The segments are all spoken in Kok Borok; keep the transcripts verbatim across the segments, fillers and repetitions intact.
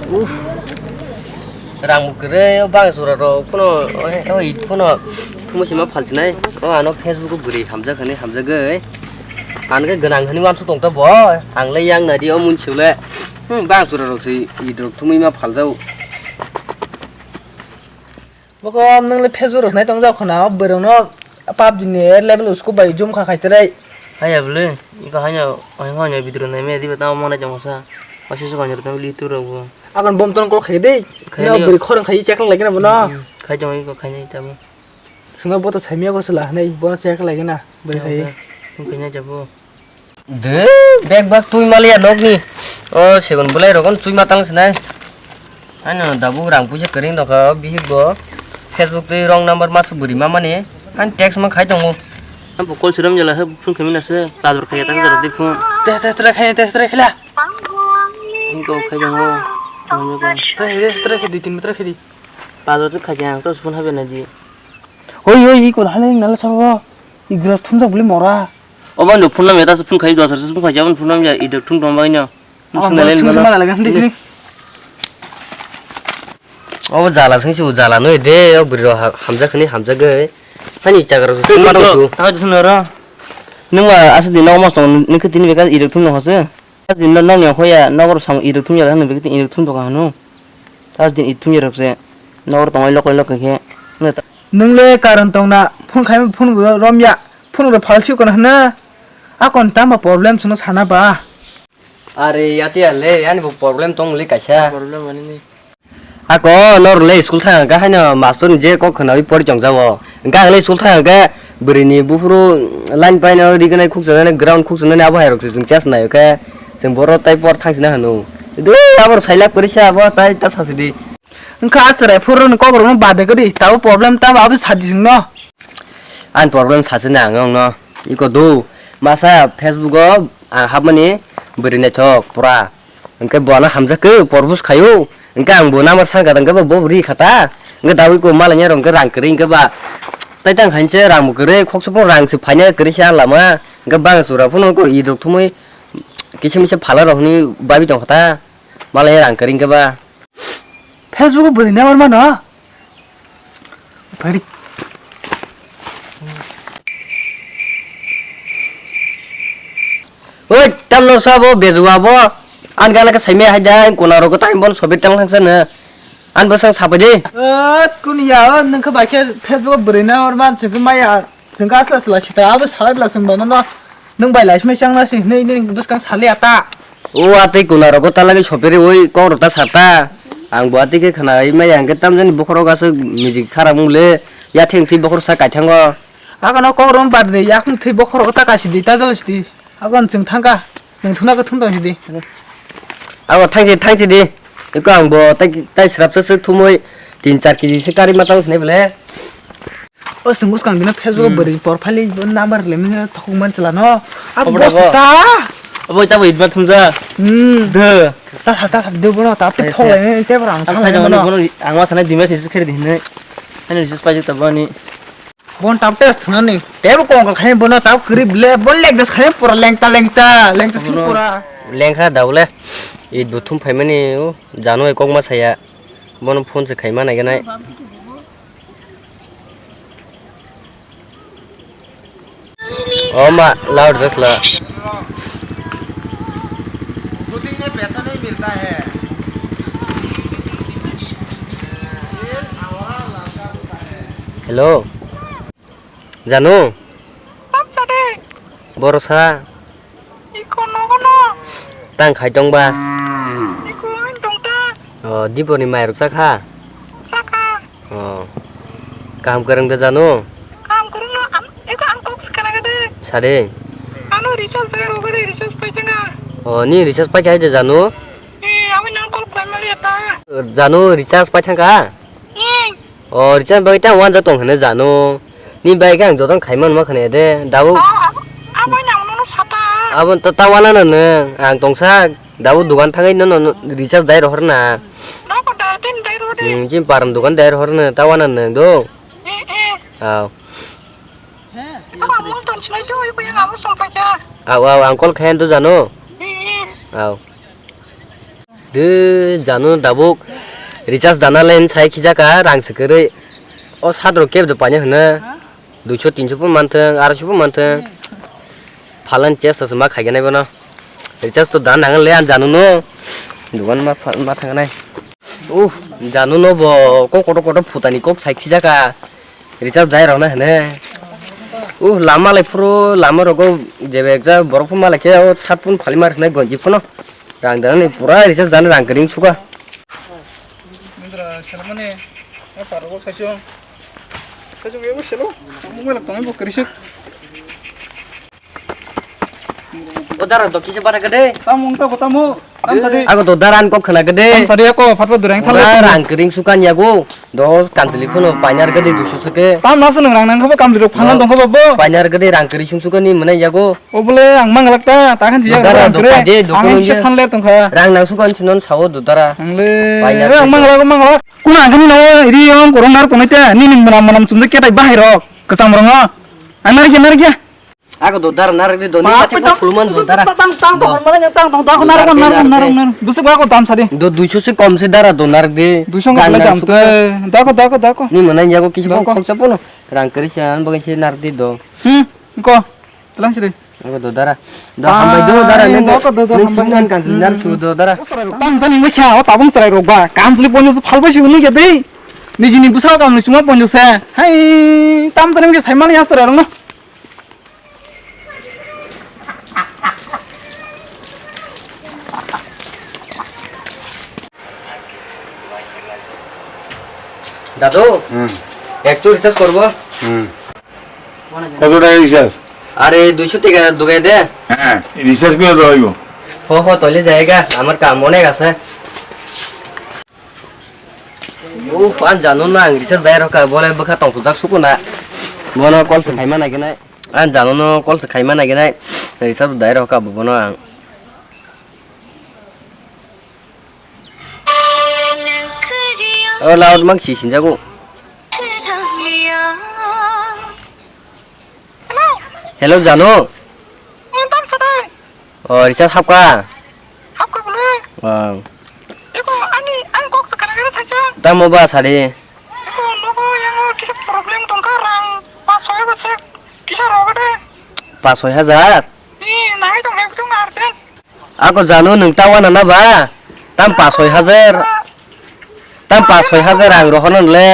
Uff. Rang bo kwrwi, o bang jora rok phano, o, o, it phano thumui sima phalchinai. O ano Facebook o bwrwi hamjak hinwi hamjagwi. Ang khe gwnang hinwi uansuk tong ta bo. Ang le yang nai di o munchuk le. Hmm, bang jora rok se it rok thumui ma phaljao. Boko nwng le Facebook rok nai tong jak khna, o bwrwi rok no PUBG ni level usko bai jum kha khai trai. Haya bwle, iko haino, haino, haino video nai me, diba tamo manai tong sa. Wasi se kanjor tamo li tu rok bo. Akon bom ton kol khai de. Khai Ino ni. Bwrwi khorang khai check lai gana bono. Hmm, khai tong iko khai nai tamo. Sunga bo to chamiya ko sala nai, bono check lai gana. Bwrwi khai. Khai nai tamo. De, bag bag twi maliya nokni. O segon bwlai rokon twi ma tang sinai. Ano dabuk rang puisa kwrwi nokha o bihik bo. Facebook twi wrong number ma su bwrwi ma mani. Ani text ma khai tongo. Ang bo call siram jala he phone khaimina se. Pajor khaiya ta jala di phone. Test test re khai test re khila. Ingko khai tongo. Test test re khai di tin meter khai di. Pajor khai ang to phone habe na di. Oi oi ikon hale nala sawa. Igro thumjak bwlai mora. Obo no phone namya ta phone khai dos phone khai jabon phone namya idok thum tong bagino. Obo jala sing se mala laga handi hini. Obo jala sing se jala noi de o bwrwi rok hamjak hini hamjak ge. Hani chagra su thum ma dong su. Ta jisno ro. Nungma asadi no mas tong nungkhe tini beka idok thum no hose. Jin no nong yang hoya nogor sam idok thum ya hanu beka idok thum tong hanu. Ta jin idok thum ya rok se. Nogor tong lokoi lokoi khe. Nung le karon tong na phone khai phone rom ya. Phone ro phal si kon hana. Akon tama problem sino sana ba. Are yati ale ani bo problem tong le kaisa. Problem ani ni. Ako nor le school thang ka haino master ni je kok khna oi pori chong jawo. Ka le school thang ka bwrwi ni buphuru line paino rignai khuk chana ground khuk chana abo hai rok se chwng chas nai ka chwng boro tai por thang sina hanu. Dui abo sai lak pori sa abo tai ta sa sidi. Wngkha a chwrai phuru ni kok rok no bade gadi tabo problem tamo abo sadi sing no. Ani problem sachi na ang wngno iko do masa Facebook o ang hapmani bwrwi naithok pura hwnkhe bo ano hamjakhe propose khaio hwnkhe ang bo number sankha hwnkhe bo ri khata hwnkhe dawi ko malanya rok hwnkhe rang kwrwi hwnkhe ba tai tang khainse rang bo kwrwi khoksa phano rang se phaina kwrwi se ah lama hwnkhe bang chwra phano ko idok thumwi kisa misa phala rok hwnwi babi tong khata malanya rang kwrwi hwnkhe ba. Facebook o bwrwi number mano? Phari. Oi, tamno sabo bejuwa bo. An gana ka saimai hai da, kona rogo time bon sobit tang thangsa na. An bwsang sapai de. Ot, kun ya, o, nung kha bai khe Facebook o bwrwi number man, chwng khe maya, chwng khe asla asla sita, abo salai bwla chwng bai nono. Nung bai lai simi chang na si hinui nini bwskang sali ata. O atwi kuna rogo ta lagi sopiri oi kok rok ta sata. Ang bo atwi khe khna oi maya hwnkhe tamjani bokhorok aswk music khara mung le yatheng thwi bokhorok sa kaithango. Agono kok rok bad de yakhung thwi bokhorok ta kaisi di ta jol si di. Agon chwng thangkha. Nung thuna khe thum tong si di. Ago thangsi thangsi di. Eko ang bo tai tai srapsa swk thumui tin char kg se kari ma tang sinai bole. O chwng bwskang dino Facebook o bwrwi por phali bo number lemni thok man chwla no. Abo bo sita. Abo ta bo idma thumja. Hmm. De. Ta sa ta sa de bono ta te phok lai te bor ang thang lai bono. Ang ma thana dima se khere dine. Ani sis pa jita bani. Bon tap test nani. Te bo kong khai bono ta kri ble bon lek des khai pura lengta lengta lengta khai pura. Lengkha daule. Id bo thum phaimani o jano kok ma saya. Bono phone se khaima naiganai. O ma, loud jasla. Hello. Janu? Tam sade. Borosa? Iko nogo no. Tang khai tong ba? Iko ang tong ta. O, dipor ni mai rok chakha? Chakha. O. Kaham kwrwng de Janu? Kaham kwrwng no, am, iko ang kok sikana gade. Sade. Ano recharge bai rogade, recharge pai tanga. O, ni recharge pai khai de Janu? Eh, ami nang call khlai mali ta. Janu recharge pai thangkha? Hmm. O, recharge bai ta wan ja tong hene Janu. Ni bai khe ang joto khai man ma khane de. Dabo. Oh, abo, abo nang nono sata. Abo ta, ta wana na nang. Ang tongsa dabo dukan thangai nono recharge dai rohor na. Nang ko da tin dai rohor de. Hmm, jin param dukan dai rohor na ta wana nang do. Eh, eh. Aw. Abo ang mung ton sinai do, ibu yang abo song paja. Aw, aw, ang call khayan do Janu. Eh, eh. Aw. De janu dabuk recharge dana len sai khijaka rang se kwrwi. O sadro keb de paina hwna. Duiso tinso pun manthang, arso pun manthang. Phalan chest to ma khaiganai bono. Recharge to dan nangle an janu no. Dugan ma pha-, ma thangnai. Uh, janu no bo kok kotor kotor phutani kok sai khijaka. Recharge dai rok na hene. Uh, lama lai phuru lama rogo jebe ekja borok pun malai khe o sat pun phali mar hwnai gonji phuno. Rang dana ni pura recharge dana rang kering suka. Mindra selamani, a paro bo saichung. Saichung ebo selo, mobile tong bo kering suk. O dara do kisa bara gede. Tam ungta ko tamo. Tam sadi. Ako do dara an kok khana gede. Tam sadi ako fatwa durang thale. Ora rang kering sukan yago. Do kansili phono painar gede dusu suke. Tam nasu nang rang nang khabo kamli rok phanan tong khabo bo. Painar gede rang kering sung sukani mana yago. O bole ang manglak ta, ta khan jiya. Dara do kaje do. Ang kisa thanle tong kha. Rang nang sukan sinon sao do dara. Ang le. Painar ang manglak manglak. Kuna ang kani no ri yong korong nar tonai te. Ni ni manam manam chumde ketai bahai rok. Kesam rongo. Ang nar ge nar ge. Ako do dara narak de do ni pati ko khulman do dara. Tang tang tong mana tang tong dako narak narak narak narak. Busuk ako dam sadi. Do duiso se kom se dara do narak de. Duiso ngai dam te. Dako dako dako. Ni mana yago kisi bang khoksa pono. Rang keri se an bagai se narak de do. Hmm. Ko. Telang sidi. Ako do dara. Do hambai do dara ne. Dako do do hambai. Kan nar su do dara. Tam sani ngai kha o tabung serai rok ba. Kam sli ponyo se phalba si unu ya de. Nijini busa kam ni chuma ponyo se. Hai tam sani ngai sai mani ya serai rok no. Dadu, hmm, একটু রিচার্জ করবো। হুম। কত টাকা রিচার্জ? আরে দুইশো টাকা ঢুকাই দে। হ্যাঁ, রিচার্জ করে দেওয়া হইব। হো হো, তাহলে জায়গা, আমার কাম অনেক আছে। Uff, ang jano no ang recharge dai rokha, bole bwkha tongthokjak sukuna. Bono call se khaima naigenai. Ang jano no call se khaima naigenai. Recharge dai rokha bono ang. O loud mang si sinjago. Hello, jano. Tam sadai. O, recharge hapkha? Hapkha bole. Wow. Eko ani, ang kok sakana kena thaisa. Tamo ba sari? Eko logo yang kisa problem tongkha rang pas soi hajar se kisa rogo de. Pas soi hajar? Ni nai tong ek tong arjen. Ako jano nwng tawana na ba? Tam pas soi hajar. Tam pas soi hajar ang rohorna le.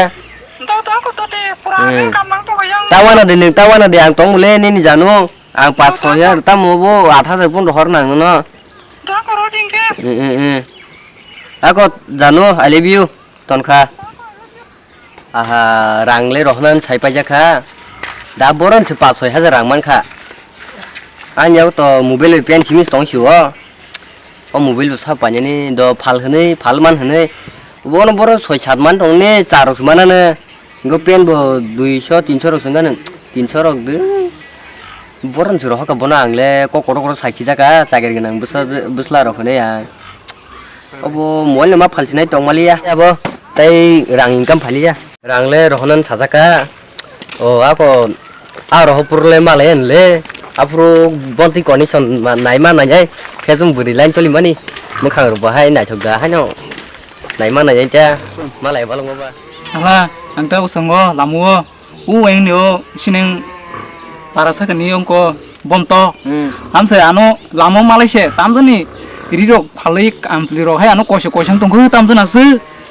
Tawana de nwng tawana de ang tong le nini jano. Ang pas soi hajar tamo bo aat hajar pun rohor nang no. Eh, eh, eh. Ako jano, I love you, tonkha. Aha, rang le rohorna sai paijak kha. Da boron se pas soi hajar rang mankha. Ani yago to mobile bai pen simi tong si o. O mobile bo sa painani do phal hwnwi, phal man hwnwi. Bono boro soi sat man tong ne, char rok se manano. Go pen bo duiso, tinso rok se wngkha nw, tinso rok de. Boron se rohor kha bono ang le kok kotor kotor sai khijak kha, chakri gwnang bwsa, bwsla rok hwnwi ang. Obo mobile no ma phalsinai tong maliya abo, tei rang income phaliya. Rang le rohornani sajak kha. O, ako, a rohor phuru le malai ya le. Aphuru bonti condition ma-, naima naijai. Khe chwng bwrwi line choli mani. Mwkhang rok bo hai naithok da haino. Naima naijai cha. Malai balok ma ba. Hala, ang ta bwskango lama o. U weng ni o sineng para sakani ongko. Bonto. Hmm. Hamse ano lamo malai se, tamjani rirok phalwi amchwlwi rok hai ano koise koisang tongkho tamjana se.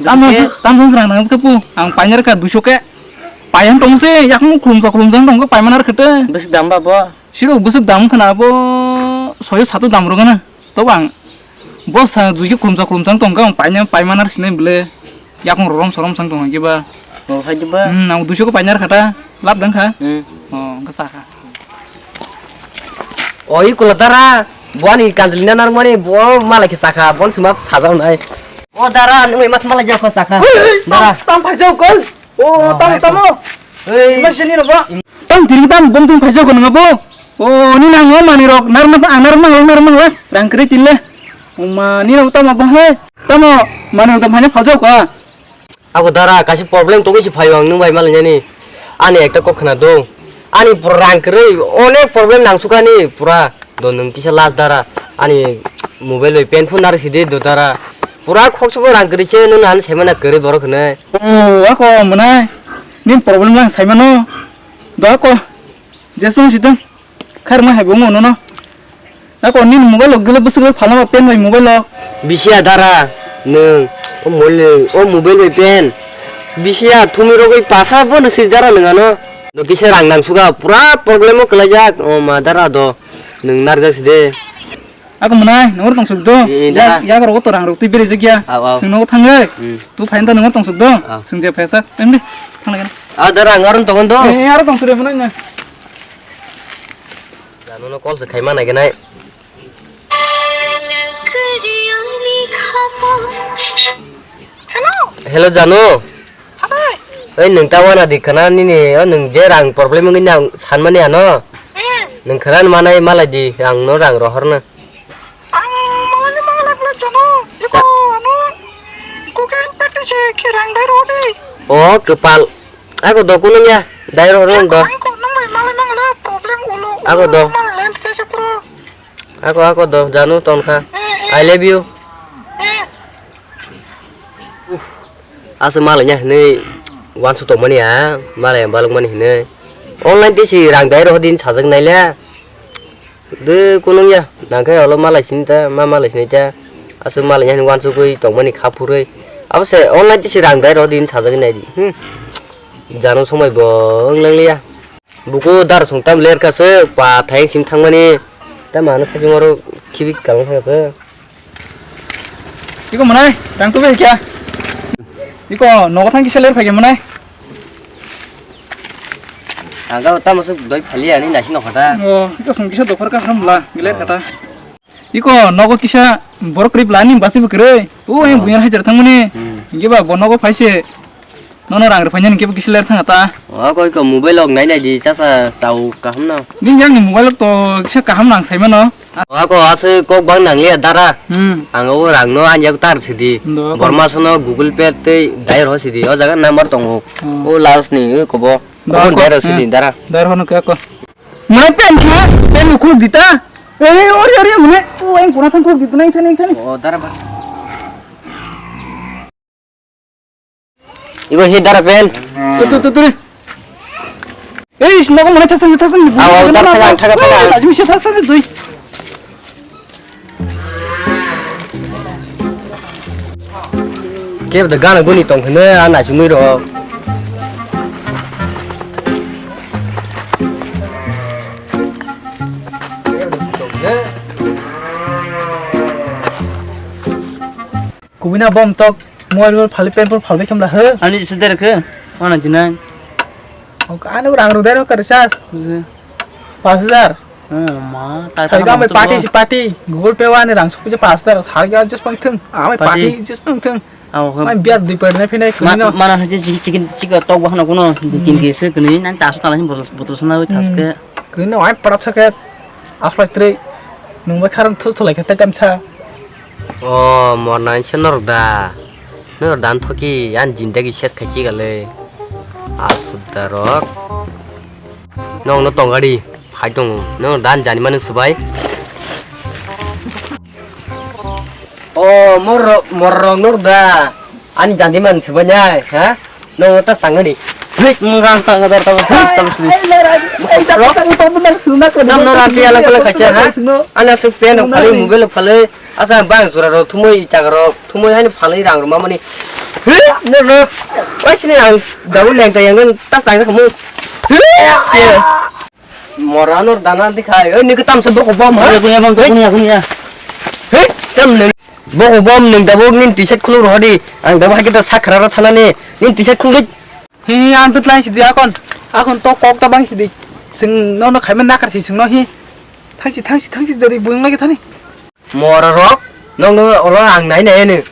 Tamjana se, tamjana se rang nang se pu. Ang painai kha duiso ke. Paiyan tong se, yakung khulumsa khulumsa tongkho paiman ar khete. Bwswk dam ba bo? Siro bwswk dam khna bo soyo sato dam rok na. To bang. Bo sa juji khulumsa khulumsa tong kha, ang paina, paiman ar sinai bwle. Yakung rorom sorom sang tong khe ba. O, hai di ba. Hmm, ang duiso ko painar khata, lab dang kha. Hmm. O, ang kha sa kha. O, i kula dara, bo ani kanjli na nar mani, bo malai khe sa kha, bon sima sajao nai. O dara, nung mas malai jao ko sa kha. Dara. Tam phai jao kol. O, tamo, tamo. Ei. Ima sini no ba? Tang tiri tang bom tang phaisa ko nang bo. O, ni nang o mani rok nar ma, nar ma, nar ma, rang kri tile. O ma, ni rok tamo ba he. Tamo mani rok tamo phaisa ko. Ako dara, kasi problem to kisi phayo ang nung bai malai ni. Ani ekta kok khna do. Ani pura rang kri, onek problem nang sukani pura. Do nung kisa last dara. Ani mobile bai pen phone nar sidi do dara. Pura khoksobo rang kwrwi se, nwng ano saimana kwrwi borok hwnwi. O, ako mwnai. Nini problem lang saimano. Do ako. Jesmang sitwng. Khairma hai bo ngono no. Ako nini mobile o gele bwswk bai phalma pen bai mobile o. Bisiya dara nwng o mobile, o mobile bai pen. Bisiya thumi rogwi pasa bo no swijak dara nwng ano. Do kisa rang nang suga pura problem o kwlaijak o ma dara do nwng narjak side. Ako mwnai nungor tong suk do. Eh, eh, dara. Yak rok to rang rok twi beri jak ya. Aw, aw. Sung nogo thang le. Hmm. Tu phain ta nungor tong suk do. Aw. Sung je phaisa. Em di. Thang le. Ah, dara ang aron tongon do. Eh, aro tong sure mwnai na. Janu no call se khaima nai ganai. Hello. Hello, Janu. Oi, nwng ta wana di khana nini, o nwng je rang problem wngwi nang sanmani ano. Hmm. Nwng khana manai malai di, ang no rang rohorna. Ang malai ni malai kla Janu. Iko ano Google Pay ti se ki rang dai rodi. O, kwpal. Ako do kunung ya, dai rohorna do. Ang ko nang bai malai nang la problem ulo. Ako do. Malai lens te se pro. Ako, ako do, Janu tongkha. Eh, eh. I love you. Eh. Uff, aswk malai nya hinwi wansuk tongmani a, malai ang balwkmani hinwi. Online tisi rang dai rohor din sajak naile. De kunung ya, nangkhe olo malai sini ta, ma malai sini ta. Aswk malai nya hinwi wansugwi tongmani kha phurwi. Abo se online tisi rang dai rohor din sajak nai di. Hmm. Janu somoi bo wng langliya. Buku dar song tam ler kha se pa thayeng sim thangmani. Ta mano sajung aro khibi kalang thang se. Iko mwnai, rang tu bai kya? Iko nogo thang kisa ler phai kya mwnai? Ang ga tamo se doi phali ani nasi no khata. O, iko song kisa dokhor ka hamla, geler khata. Iko nogo kisa borok krip lani basi bwkrwi. O, yang bunyar hajar thangmani. Hmm. Hingke ba bo nogo phaise. Nono rang rwphainani kebo kisa ler thang ta. O koi ko mobile log nai nai di chasa chao kaham no. Nini yang ni mobile log to kisa kaham nang sai mano. O ko ase kok bang nang liya dara. Hmm. Ang o rang no anjak tar sidi. Ndo, Borma sono Google Pay tei dai ro sidi. O jaga number tongo. Hmm. O last ni o kobo. Ndo, Kobo ko, dai ro sidi hmm. Dara. Dai ro no kya ko. Mane pen kha, pen khuk dita. Ore ore ore mane. O eng kona thang khuk dita nai thani thani. O dara ba. Ibo hi dara pen. Tu tu tu tu. Ei, is nogo mane thasang thasang. Aw, aw, dar thasang, thasang, thasang. Lajim se thasang dui. Kebo de gana guni tong khne a na sumui ro. Kubui na bom tok, mobile phali pen phali khamla he. Ani se der khe, ana dinai. Ok, ani rang ro der kar sas. Pas hajar. Ma, ta ta. Sai ga mai party si party, Google Pay wa ni rang suk je pas hajar, sar ga just pang thung. Amai party just pang thung. Aw, mai biar dui par na phinai khuni no. Mana haji chicken chicken tok bahna kuno din ke se kuni nang ta su ta la botol sana thas ke. Kuni no ai parap sa ke. Aflai tre. Nung ba kharam thu thulai khe ta kamsa. O morna inse norok da. Norok dan thoki an jindagi ses khai chi gale. Asuk da rok. Nong no tong gari phai tongo. Nong dan jani manu subai. O morok morok norok da. Ani jani man subai nai ha. No tas tangani. Hik mung rang tang dar tang. Ai lera. Ai tak tak to benar suna ke. Nam no rati ala kala kacha ha. Ana suk pen phali mobile phali. Asa bang sura ro thumoi chaga ro thumoi hani phali rang ro mamani. He no ro. Wai sini ang dabu leng ta yang tas tang kamu. He. Mora nor dana dikhai. Oi ni ketam se boko bom ha. Kunya bang kunya kunya. He tam ne. Boko bom nwng dabo nini t-shirt khuluk rohodi. Ang dabo hai khe ta sakra ra thanani nini t-shirt khuluk. He he ang twtlang sidi akon. Akon to kok ta bang sidi. Sing no no khaima nakar si sing no he. Thangsi thangsi thangsi jari buing lagi thani. Mora rok nong no olo ang nai nai ene.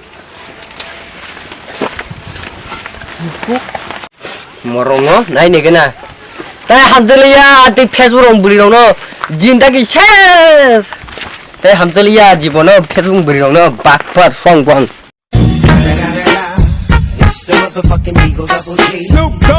Morongno naini gana. Tai hamjaliya, tei Facebook rok bwrwi rokno jindagi ses. Tai hamjaliya jibono Facebook bwrwi rokno bakpar song bong.